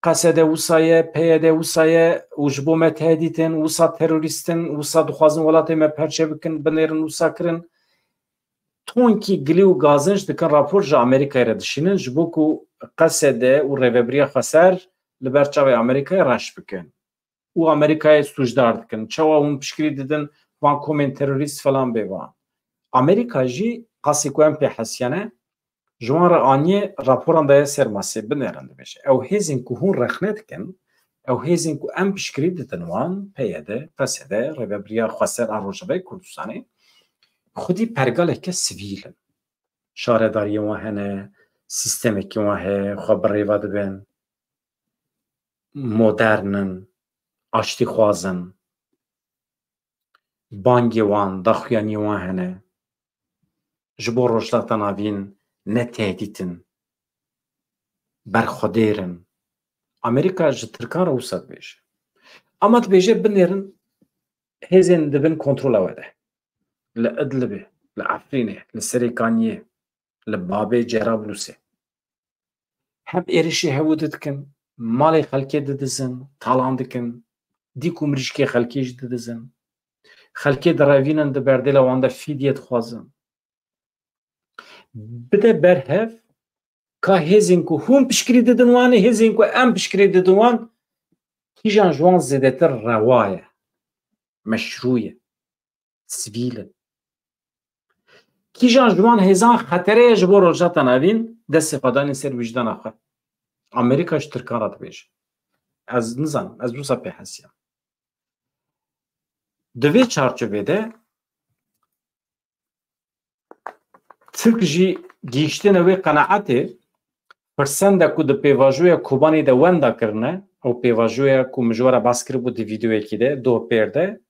Qesede wisa ye, P Y D wisa ye û ji bo me tehdît in, wisa terorîst in, wisa dixwazin welatê me perçe bikin, binêrin, wisa kirin. Tonkî gilî û gazinc dikin, rapor ji Amerîkayê re dişînin, ji bo ku Qesede û Rêvebiriya Xweser li ber çavê Amerîkayê reş bikin û Amerîkayê sûcdar dikin. Çawa hûn piştgirî didin van komên terorîst falan bêvan? Amerîka jî qasî ku em pê hesiyane, ji wan re aniye, raporan daye ser masê, binêrin, dibêje. Ew hêzên ku hûn rexne dikin, ew hêzên ku em piştgirî didin wan, P Y D, P S D, Rêvebiriya Xweser a Rojavayê Kurdistanê, xwedî pergaleke sivîl in. Şaredariyên wan hene, sîstemekî wan heye, xwe bi rêve dibin, modern in, aştîxwaz in, bangê wan, daxuyaniyên wan hene. Ji bo Rojhilata Navîn ne tehdît in, berxwedêr in. Amerîka ji Tirkan re wisa dibêje. Ama dibêje binêrin hêzên di bin kontrola we de. Li Idlibê, li Efrînê, li Serêkaniyê, li Babê, Cerablusê. Hem êrişê hevû didikin, malê xelkê didizin, talan dikin, dîk û mirîşkê xelkê jî didizin. Xelkê direvînin, di berdêla wan de fîdye dixwazin. Bide ber hev, ka hêzên ku hûn piştgirî didin wan ê, hêzên ku em piştgirî didin wan, kîjan ji wan zêdetir rewa ye, meşrû ye, sivîl in? Kîjan ji wan hêzan xetere ye ji bo Rojhilata Navîn, destê xwe danîn ser wijdana xwe? Amerîka ji Tirkan re dibêje. Ez nizanim, ez wisa pê hesiyam. Di vê çarçovê de Tirk jî gihîştine wê qenaetê, firsende ku di pêvajoya Kobanê de wenda kirine, ew pêvajoya ku min ji we re behs kiribû di vîdeoyekî de, doh pêr de,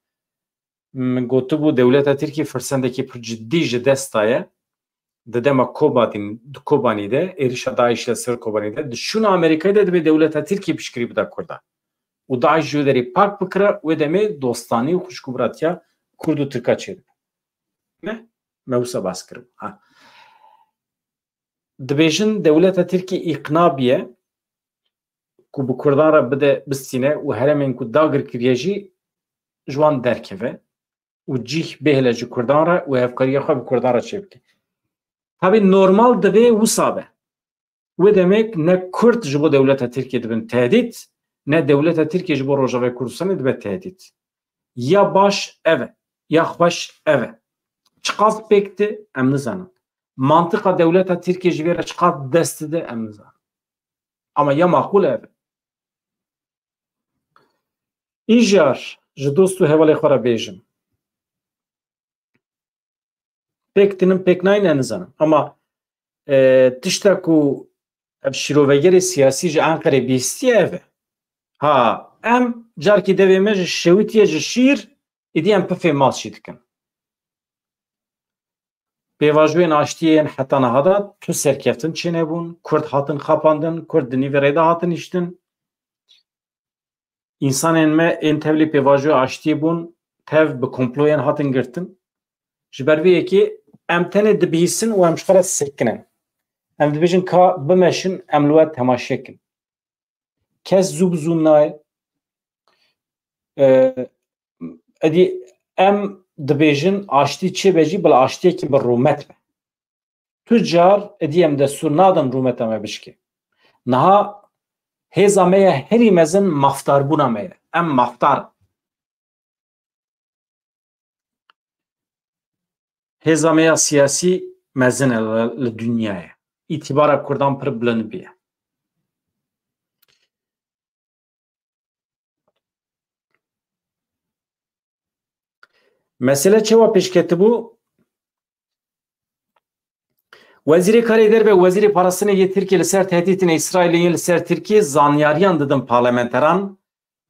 min gotibû dewleta Tirkî firsendekî pir cidî ji dest daye, di dema Kobanî, di Kobanî de, êrişa DAIŞ li ser Kobanî de, di şûna Amerîkayê de divê dewleta Tirkî piştgirî bida Kurdan. Û DAIŞ ji wê derê pak bikira, wê demê dostanî û xwişk û biratiya Kurd û Tirka çêdibe. Me, me wisa behs kiribû. Ha. Dibêjin dewleta Tirkî îqna biye ku bi Kurdan re bide bistîne û herêmên ku dagir kiriye jî ji wan derkeve û cîh bihêle ji Kurdan re û hevkariya xwe bi Kurdan re çêbike. Tabî normal divê wisa be. Wê demê ne Kurd ji bo dewleta Tirkiyê dibin tehdît, ne dewleta Tirkiyê ji bo Rojavayê Kurdistanê dibe tehdît. Ya baş ev e, ya xweş ev e. Çiqas pêk tê, em nizanin. Mantiqa dewleta Tirkiyê ji vê re çiqas dest dide, em nizanin. Ama ya maqûl ev e. Îjar ji dost û hevalê xwe re bêjim. Pêk tînin, pêk nayîn, ez nizanim. Ama, e, tişta ku ev şîrovegerê siyasî ji Enqerê bihîstiye ev e. Ha, em carkî devê me ji şewitiye ji şîr, êdî em pifê mast jî dikin. Pêvajoyên aştiyê yên heta niha de tu serkeftin çênebûn, Kurd hatin xapandin, Kurd di nîvê rê de hatin hiştin. Însanên me ên tevlî pêvajoya aştiyê bûn, tev bi komployên hatin girtin. Ji ber vê yekê em tenê dibihîsin û em ji xwe re sekinin. Em dibêjin ka bimeşin, em li we temaşe kin. Kes zû bi zû nayê. E, edî em dibêjin aştî çêbe jî, bila aştiyekî bi rûmet be. Tu car êdî em destûr nadin rûmeta me bişkê. Niha hêza me ya herî mezin maftarbûna me ye. Em maftar. Hêza me ya siyasî mezin e li, li dinyayê. Îtîbara Kurdan pir bilind bûye. Mesele çawa pêş ketibû? Wezîrê Karê Derve û Wezîrê Parastinê yê Tirkiyê li ser tehdîtên Îsraîlê yên li ser Tirkiyê zanyariyan didin parlamenteran.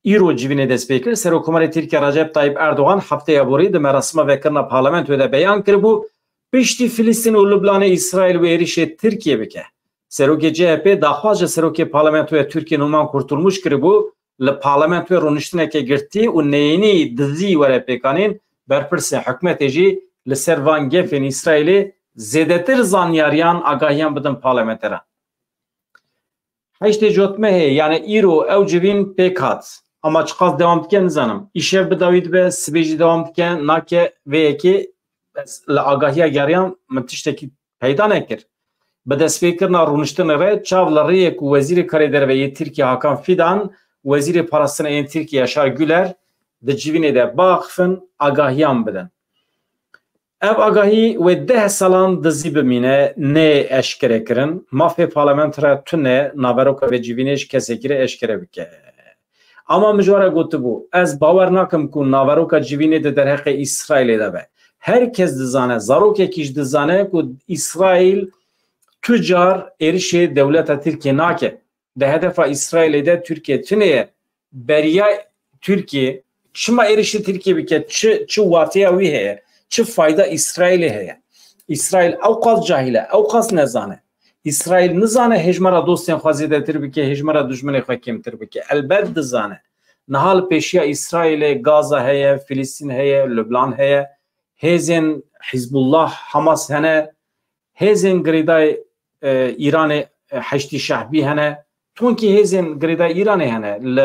Îro civînê dest pê kir. Serokkomarê Tirkiye Recep Tayyip Erdogan hefteya borî di merasima vekirina parlamentoyê de beyan kiribû, piştî Filistîn û Lubnanê Îsraîl wê êrişê Tirkiye bike. Serokê C H P daxwaz ji Serokê Parlamentoya Tirkiye Numan Kurtulmuş kiribû, li parlamentoyê rûniştineke girtî û neyênî dizî were pêkanîn, berpirsên hikûmetê jî li ser van gefên Îsraîlê zêdetir zanyariyan, agahiyan bidin parlamenteran. Heştê cotmehê, yani îro ew civîn pêk hat. Ama çiqas dewam dike nizanim. Îşev bi dawî dibe, sibê jî dewam dike, nake vê yekê ez li agahiya geriyan min tiştekî peyda nekir. Bi destpêkirina rûniştinê re çav li rêyê ku Wezîrê Karê Derve yê Tirkiye Hakan Fidan, Wezîrê Parastinê yên Tirkiye Yaşar Güler di civînê de biaxifin, agahiyan bidin. Ev agahî wê deh salan dizî bimîne, nê eşkere kirin. Mafê parlamento re tune naveroka vê civînê ji kesekî re eşkere bike. Ama min ji we re gotibû, ez bawer nakim ku naveroka civînê di derheqê Îsraîlê de be. Her kes dizane, zarokekî jî dizane ku Îsraîl tu car êrişê dewleta Tirkiye nake. Di hedefa Îsraîlê de Tirkiye tune ye. Beriya Tirkiye, çima êrişê Tirkiye bike, çi, çi wateya wî heye, çi fayda Îsraîlê heye? Îsraîl ewqas cahîl e, ewqas nezane. Îsraîl nizane hêjmara dostên xwe zêdetir bike, hêjmara dijminê xwe kêmtir bike. Elbet dizane. Niha li pêşiya Îsraîlê Gaza heye, Filistîn heye, Lubnan heye, hêzên Hizbullah, Hamas hene, hêzên girêdayî, e, Îranê, e, Heşdî Şehbî hene, tonkî hêzên girêdayî Îranê hene, li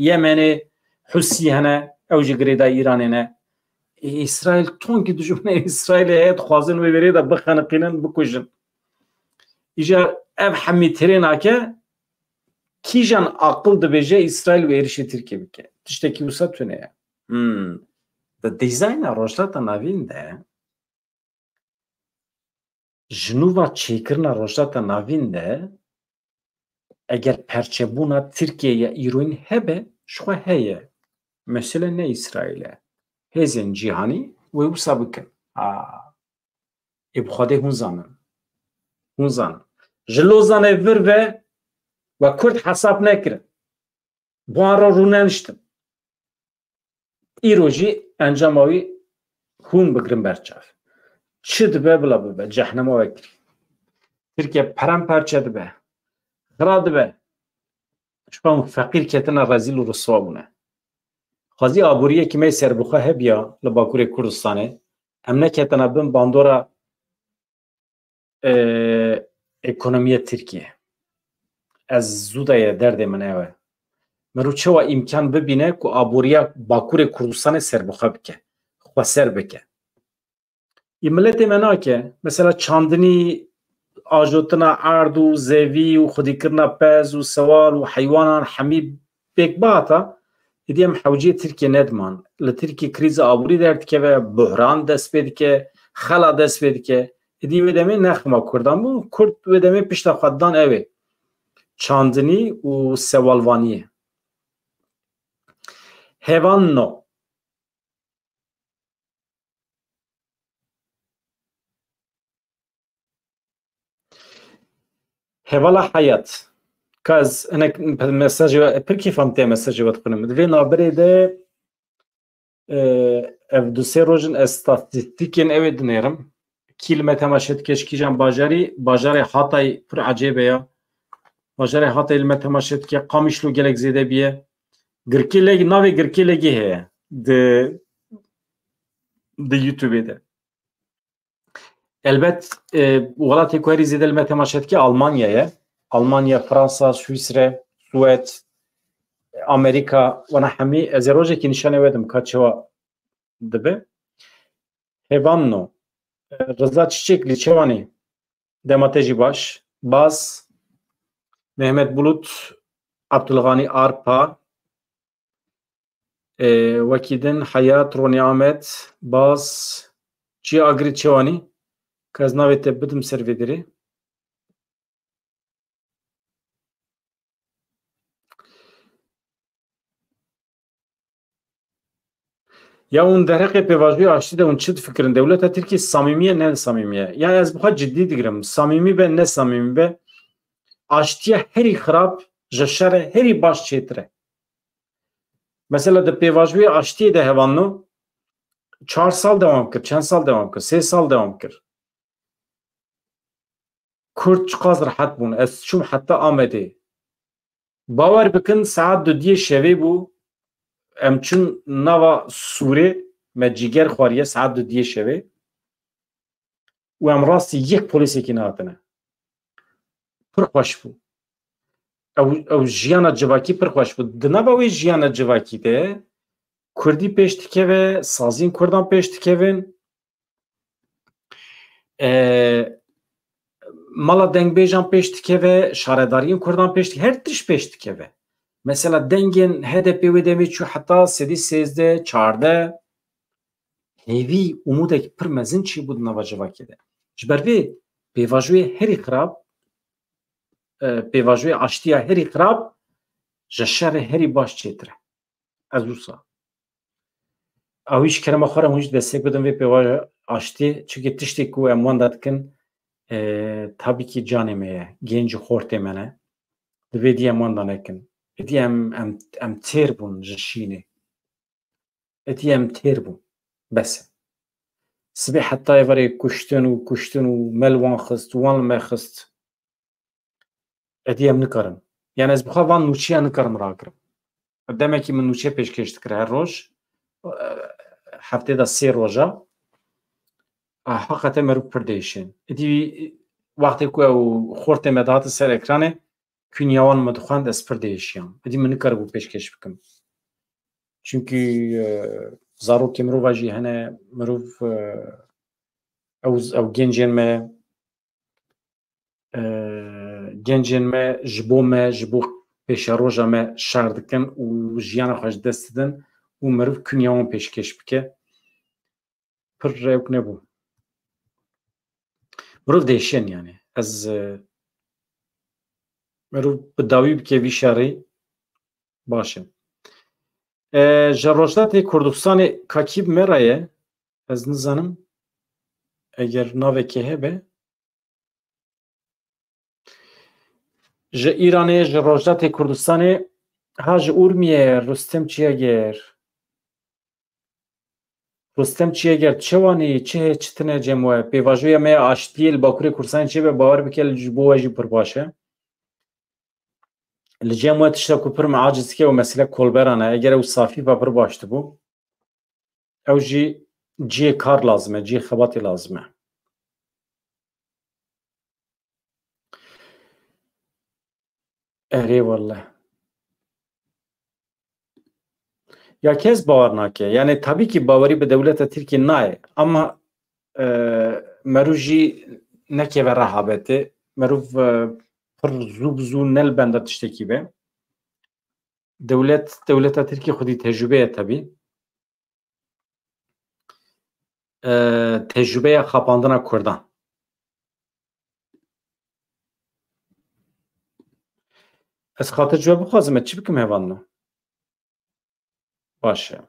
Yemenê Husî hene, ew jî girêdayî Îranê ne. E, Îsraîl tonkî dijminê Îsraîlê heye, dixwazin wê vêrê de bixeniqînin, bikujin. Îja ev hemî tirê nake, kîjan aqil dibêje Îsraîl wê êrişê Tirkiye bike? Tiştekî wisa tune ye. Hmm. Di dîzayna Rojhilata Navîn de, ji nû ve çêkirina Rojhilata Navîn de, eger perçebûna Tirkiye ya îroyîn hebe, ji xwe heye. Mesele ne Îsraîl e. hêzên cîhanî wê wisa bikin. A, ê bi Xwedê hûn zanin. Hûn zanin. Ji Lozanê vir ve we Kurd hesab nekirin. Bi wan re rûneniştin. Îro jî encama wî hûn bigirin ber çav. Çi dibe bila bibe, cehnema we kirî. Tirkiye peramperçe dibe. Xira dibe. Çiqa hûn feqîr ketine, rezîl û riswa bûne. Xwezî aboriyekî me serbixwe hebiya li Bakurê Kurdistanê. Em neketine bin bandora e, ekonomiya Tirkiye. Ez zû de ye, derdê min ew e. Mero çawa îmkan bibîne ku aboriya Bakurê Kurdistanê serbixwe bike, xweser bike? Ê miletê me nake. Mesela çandinî, ajotina erd û zevî û xwedîkirina pez û sewal û heywanan hemî pêk bihata, êdî em hewceyê Tirkiye nediman. Li Tirkiye krîza aborî derdikeve, buhran dest pê dike, xela dest pê dike. Êdî wê demê ne xema Kurdan bû, Kurd wê demê pişta xwe didan ew ê çandinî û sewalvaniyê. Hevan no. Hevala Hayat. Ka ez hinek mesajê we, pir kêfa min tê mesajê we dixwînim. Di vê navberê de, e, ev du sê roj in ez statîstîkên ew ê dinêrim. Kî li me temaşe dike, ji kîjan bajarî, bajarê Hatay pir ecêb e ya. Bajarê Hatay li me temaşe dike, Qamişlo gelek zêde bûye. Girkê Legî, navê Girkê Legî heye di, di YouTubeê de. Elbet, e, welatê ku herî zêde li me temaşe dike Almanya ye. Almanya, Fransa, Swîsre, Swêd, Amerîka, wana hemî ez ê rojekê nîşanê we dim ka çawa dibe. Hevan no. E, Riza Çiçekli, çawanî? Dema te jî baş. Baz, Mehmet Bulut, Abdulganî Arpa, e, wekî din Heyat, Ronî Amed, Baz, Çiya Agirî, çawanî? Ka ez navê te bidim ser vê derê. Ya hûn derheqê pêvajoyê aştî de hûn çi difikirin? Dewleta Tirkiyê samîmî ye, ne samîmî ye? Ya ez bi xwe cidî digirim. Samîmî be, ne samîmî be, aştiya herî xirab ji şerê herî baş çêtir e. Mesela di pêvajoyê aştiyê de hevalno çar sal dewam kir, çend sal dewam kir, sê sal dewam kir. Kurd çiqas rehet bûn. Ez çûm heta Amedê. Bawer bikin, saet dudiyê şevê bû. Em çûn nava sûrê, me cîger xwariye saet dudiyê şevê. Û em rastî yek polîsekî nehatine. Pir xweş bû. Ew, ew jiyana civakî pir xweş bû. Di nava wê jiyana civakî de Kurdî pêş dikeve, saziyên Kurdan pêş dikevin. E, mala dengbêjan pêş dikeve, şaredariyên Kurdan pêş dikeve, her tişt pêş dikeve. Mesela dengên H D P wê demê çû heta sedî sêzdeh, çardeh. Hêvî, umûdek pir mezin çêbû di nava civakê de. Ji ber vê pêvajoyê herî xirab, e, pêvajoyê aştiya herî xirab ji şerê herî baş çêtir e. Ez wisa. Ew jî kerema xwe re hûn jî destek bidin vê pêvajoya aştiyê, çimkî tiştê ku em wenda dikin, e, tabî kî canê me ye, genc û xortê me ne. Divê dî em wenda nekin. Êdî em, em, em têr bûn ji şînê. Êdî em têr bûn. Bes e. Sibê heta êvarê kuştin û kuştin û me li wan xist, wan li me xist. Êdî em nikarin. Yani ez bi xwe van nûçeya nikarim rakirim. Demekî min nûçe pêşkêş dikir her roj. Heftê de sê roja. Ah, heqete meriv pir diêşin. Êdî wextê ku ew xortê me dihatin ser ekranê, künyawan me dixwend, ez pir diêşiyam. Êdî min nikaribû pêşkêş bikim. Çimkî, e, zarokê mirova jî hene, mirov, e, ew, ew gencên me, e, gencên me ji bo me, ji bo pêşeroja me şer dikin û jiyana xwe ji dest didin û meriv künyawan pêşkêş bike. Pir rewk nebû. Mirov diêşin yani. Ez, e, mirov bi dawî bike vî şerî baş e. E, ji Rojdatê Kurdistanê kakî bi me re ye. Ez nizanim eger navekê hebe. Ji Îranê, ji Rojdatê Kurdistanê, ha ji Urmiyê, Rustem Çiyeger. Rustem Çiyeger, çi wanî, çi hê, çi tine cem we? Pêvajoya me ya aştiyê li Bakurê Kurdistanê çêbe, bawer bike, ji bo we jî pir baş e. Li cem we tişta ku pir min aciz dike û mesele kolberan e. Eger ew safî be pir baş dibû. Ew jî cihê kar lazim e, cihê xebatê lazim e. Erê welle. Ya kes bawer nake. Yani tabii ki bawerî bi dewleta Tirkiyê nayê. Ama, e, merû jî nekeve rehabetê. Merûv, e, pir zû bi zû ne li benda tiştekî be. Dewlet, dewleta Tirkiyê xwedî tecrûbe ye tabii. E, tecrûbeya xapandina Kurdan. Ez xatir ji we bixwazim, ez çi bikim hevalno? Baş e.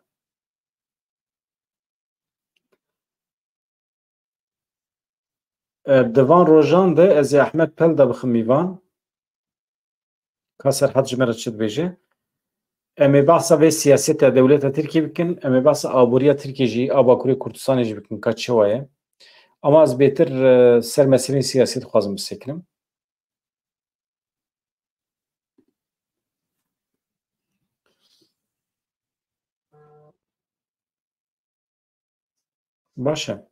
E, di van rojan de ez ê Ehmed Pelda bixim mîvan. Ka Serhat ji me re çi dibêje? Em ê behsa vê siyaseta dewleta Tirkiyê bikin, em ê behsa aboriya Tirkiyê jî, a Bakurê Kurdistanê jî bikin, ka çi waye. Ama ez bêtir, e, ser meselên siyasî dixwazim bisekinim. Baş e.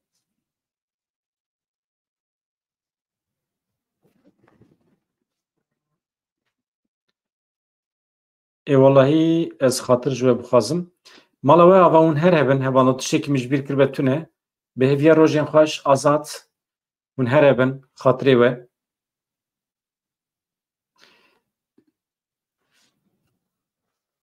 Ê wellahî ez xatir ji we bixwazim. Mala we ava hûn her hebin, hevano tiştekî min ji bîr kiribe tune. Bi hêviya rojên xweş, azad, hûn her hebin, xatirê we.